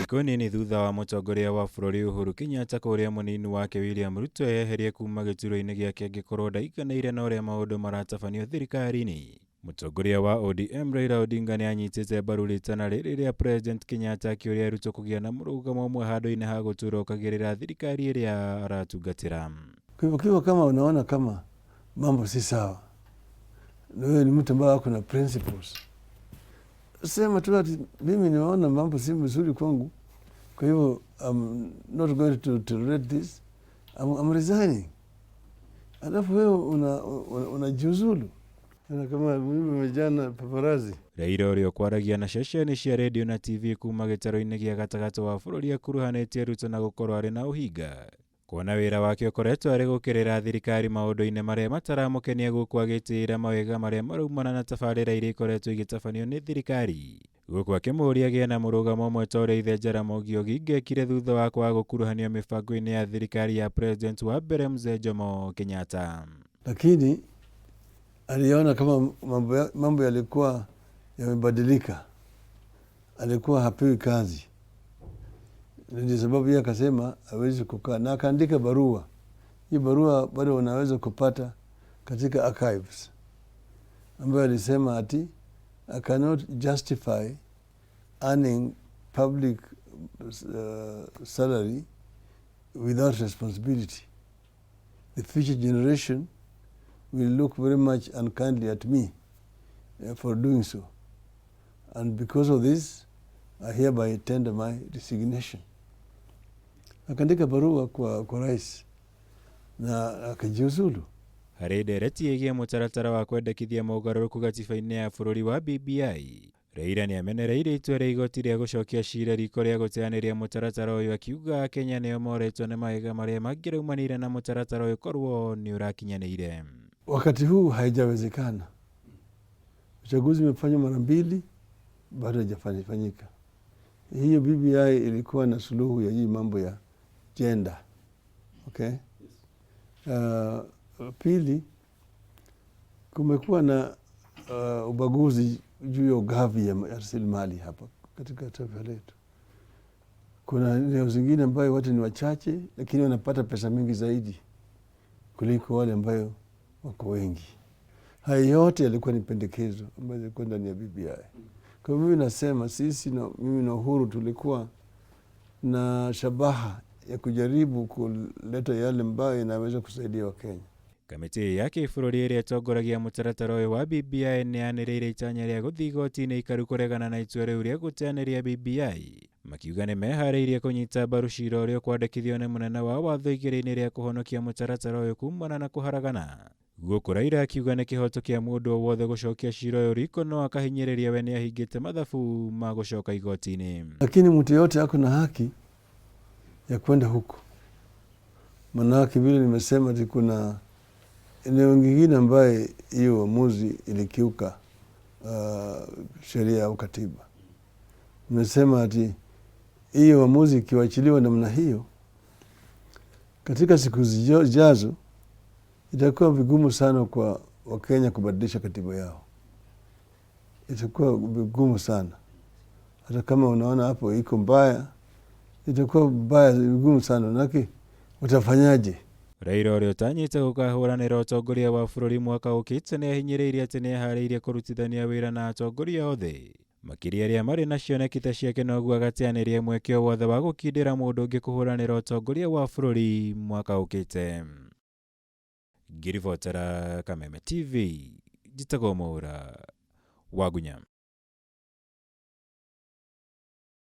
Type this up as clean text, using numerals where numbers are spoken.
Thikũ nini thutha wa mũtongoria wa bũrũri Uhuru Kenyatta kũũria mũnini wake William Ruto eyeherie kuma gĩturwa-inĩ gĩake angĩkorwo ndaiganĩire na ũrĩa maũndũ maratabanio thirikari-inĩ. Mũtongoria wa ODM Raila Odinga nĩ anyitĩte mbaru rĩtana rĩrĩ rĩa President Kenyatta akĩũria Ruto kũgĩa na mũrũgamo ũmwe handũ-inĩ ha gũtũũra okagĩrĩra thirikari ĩrĩa aratungatĩra. Kwa hivyo kiwa kama unaona kama mambo si sawa, na wewe ni mtu ambaye ako na principles, sema tu ati mimi nimeona mambo si mzuri kwangu, kwa hivyo I'm not going to tolerate this, I'm resigning. Alafu wewe unajiuzulu una kama mimi nimejana paparazzi. Raila ũrĩa ũkwaragia na ceceni cia redio na TV kuma gĩtarũ-inĩ gĩa gatagatĩ wa bũrũri akuruhanĩtie Ruto na gũkorwo arĩ na ũhinga kuona wĩra wake ũkoretwo arĩ gũkĩrĩra thirikari maũndũ-inĩ marĩa mataramũkenia gũkũ agĩtĩĩra mawega marĩa maraumana na tabarĩra iria ikoretwo igĩtabanio nĩ thirikari gũkũ akĩmũũria agĩe na mũrũgamo ũmwe ta ũrĩa ithe Jaramogi Oginga ekire thutha wa kwaga gũkuruhanio mĩbango-inĩ ya thirikari ya President wa mbere Mzee Jomo Kenyatta. Lakini aliona kama mambo yalikuwa yamebadilika, alikuwa hapewi kazi, ndio sababu yeye akasema hawezi kukaa, na akaandika barua. Hii barua bado unaweza kupata katika archives, ambayo alisema ati I cannot justify earning public salary without responsibility. The future generation will look very much unkindly at me for doing so. And because of this, I hereby tender my resignation. Akaandika barua kwa rais na akajiuzulu. Harĩ ndereti ĩgiĩ mũtaratara wa kwendekithia mogarũrũku gatiba-inĩ ya bũrũri wa BBI, Raila nĩ amenereirie itua rĩa igoti rĩa gũcokia cira riko rĩa gũteanĩria mũtaratara ũyũ akiuga Akenya nĩo moretwo nĩ mawega marĩa mangĩraumanire na mũtaratara ũyũ korwo nĩ ũrakinyanĩire. Wakati huu haijawezekana. Uchaguzi umefanywa mara mbili, bado haijafanyika. Hiyo BBI ilikuwa na suluhu ya hii mambo ya gender. Okay? Pili, kumekuwa na ubaguzi juu ya ugavi ya rasilimali hapa katika taifa letu. Kuna eneo zingine ambayo watu ni wachache lakini wanapata pesa mingi zaidi kuliko wale ambayo wako wengi. Haya yote yalikuwa ni pendekezo ambayo yalikuwa ndani ya BBI. Kwa hivyo mimi nasema sisi na, mimi na Uhuru tulikuwa na shabaha ya kujaribu kuleta yale ambayo inaweza kusaidia Wakenya. Kamĩtĩ ya kĩbũrũri ĩrĩa ĩtongoragia mũtaratara ũyũ wa BBI nĩ yanĩrĩire itanya rĩa gũthiĩ igoti-inĩ ikaru kũregana na itua rĩu rĩa gũteanĩria BBI makiuga nĩ meharĩirie kũnyita mbaru cira ũrĩa ũkwandĩkithio nĩ mũnene wa watho igĩrĩ-inĩ rĩa kũhonokia mũtaratara ũyũ kumana na kũharagana. Gũkũ Raila akiuga nĩ kĩhoto kĩa mũndũ o wothe gũcokia cira ũyũ riko no akahinyĩrĩria we nĩ ahingĩte mathabu ma gũcoka igoti-inĩ. Lakini mtu yote ako na haki ya kwenda huko, manake vile nimesema ati kuna eneo nyingine ambaye hiyo uamuzi ilikiuka sheria au katiba. Nimesema ati hiyo uamuzi ikiwachiliwa namna hiyo, katika siku zijazo itakuwa vigumu sana kwa Wakenya kubadilisha katiba yao. Itakuwa vigumu sana, hata kama unaona hapo iko mbaya, itakuwa mbaya, vigumu sana, manake utafanyaje? Raila ũrĩa ũtanyĩte gũkahũranĩra ũtongoria wa bũrũri mwaka ũkĩte nĩ ahinyĩrĩirie atĩ nĩ eharĩirie kũrutithania wĩra na atongoria othe makĩria arĩa marĩ na cioneki ta ciake noguo agateanĩria mweke o wothe wa gũkindĩra mũndũ ũngĩ kũhũranĩra ũtongoria wa bũrũri mwaka ũkĩte. Ngĩribotera Kameme TV, njĩtagwo Mwaũra Wagunya.